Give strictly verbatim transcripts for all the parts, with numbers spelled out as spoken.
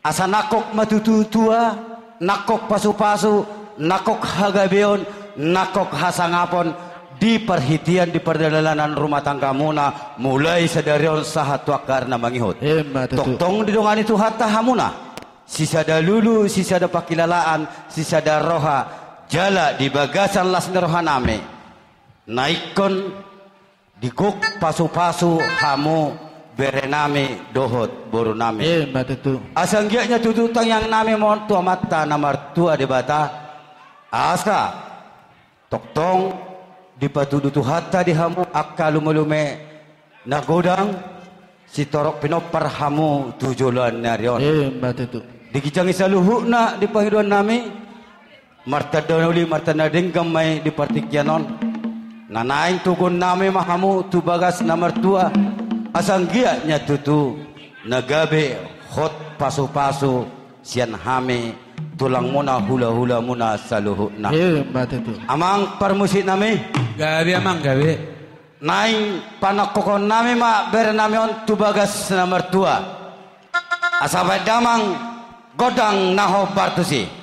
Asa nangkok ma tutu tua, nangkok pasupasu, nangkok hagabeon, nangkok hasangapon di parhitean di pardalanan rumah tanggamuna, mulai sadari on sahat tu angka ari na mangihut. Emma tutu. Tongtong didongani Tuhanta hamuna, sisada lulu, sisada pangkilalaan, sisada roha, jala di bagasan las ni rohanami, na ingkon digok pasupasu hamu berenami dohot borunami. Emma tutu. Asa anggiat na tutu tangiangnami ma on tu Amanta na martua Debata, asa tongtong dipatudu Tuhanta di hamu angka lumelume na godang, sitorop pinompar hamu tu joloan ni ari on. Emma tutu. Diginjangi saluhutna di pangidoannami, martanda na uli, martanda denggan ma i di partingkian on. Na naeng toguonnami ma hamu tu bagas na martua, asa anggiat na tutu na gabe hot pasupasu sian hami tulangmuna, hulahulamuna saluhutna. Emma tutu. Amang parmusiknami. Gabe, amang, gabe. Naeng panangkokhonnami ma berenami on tu bagas na martua. Asa baen damang gondang na hombar tusi.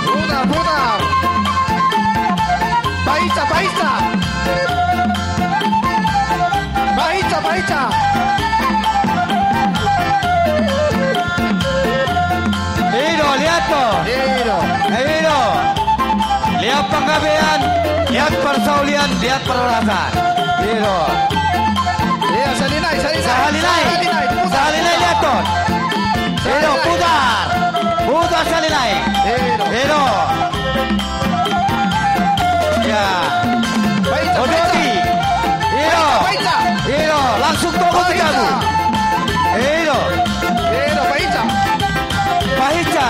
Putar, putar. Paica, paica. Paica, paica. I do, liat do. I do. I do. Liat panggabean, liat parsaulian, liat parhorasan. I do. Iya, sahali nai, sahali nai. Sahali nai. Sahali nai, putar. Sahali nai, liat do. I do, putar. Putar sahali nai. I do. I do. Ya. Paica, paica. Odoki. I do. Paica, paica. I do. Langsung togu tu jabu. I do. I do, paica. Paica.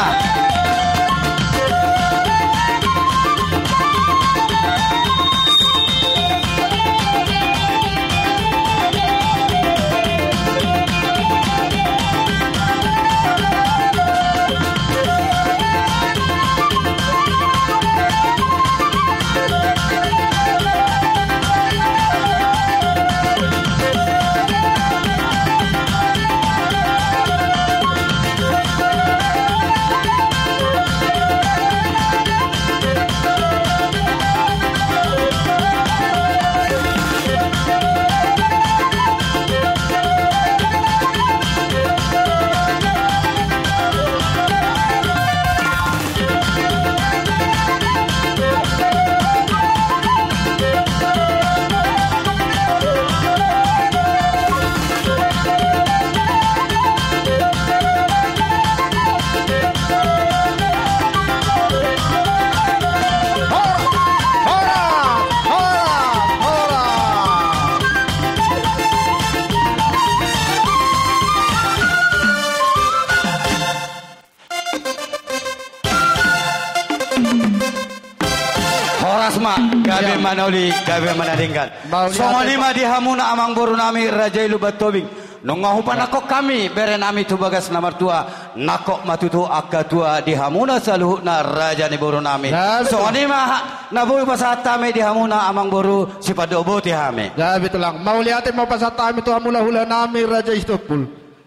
Asma, gabe ma na uli, gabe ma na denggan. Songon i ma di hamuna amangboru nami Raja i Lumban Tobing. Nunga hupanangkok hami bere nami tu bagas na martua, nangkok ma tutu angka tua di hamuna saluhutna raja ni boru nami. Songon i ma na boi hupasahat hami di hamuna amangboru, sipandok botima hami. Gabe tulang, mauliate ma hupasahat hami tu hamuna hulahula nami Raja i Sitompul.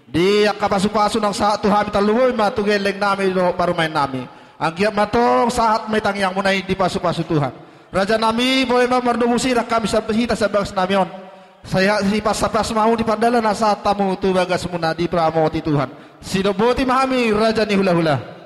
Di angka pasupasu naung sahat tu hami tarlumobi ma tu gelleng nami dohot parumaen nami. Anggiat ma tong sahat ma i tangiangmuna i dipasupasu Tuhan. Raja nami, boi ma mardomu sirang hami sab-, hita sian bagas nami on. Sai ha-, sipaspas ma hamu di pardalanan sahat hamu tu bagasmuna diparamoti Tuhan. Sidok botima hami raja ni hulahula.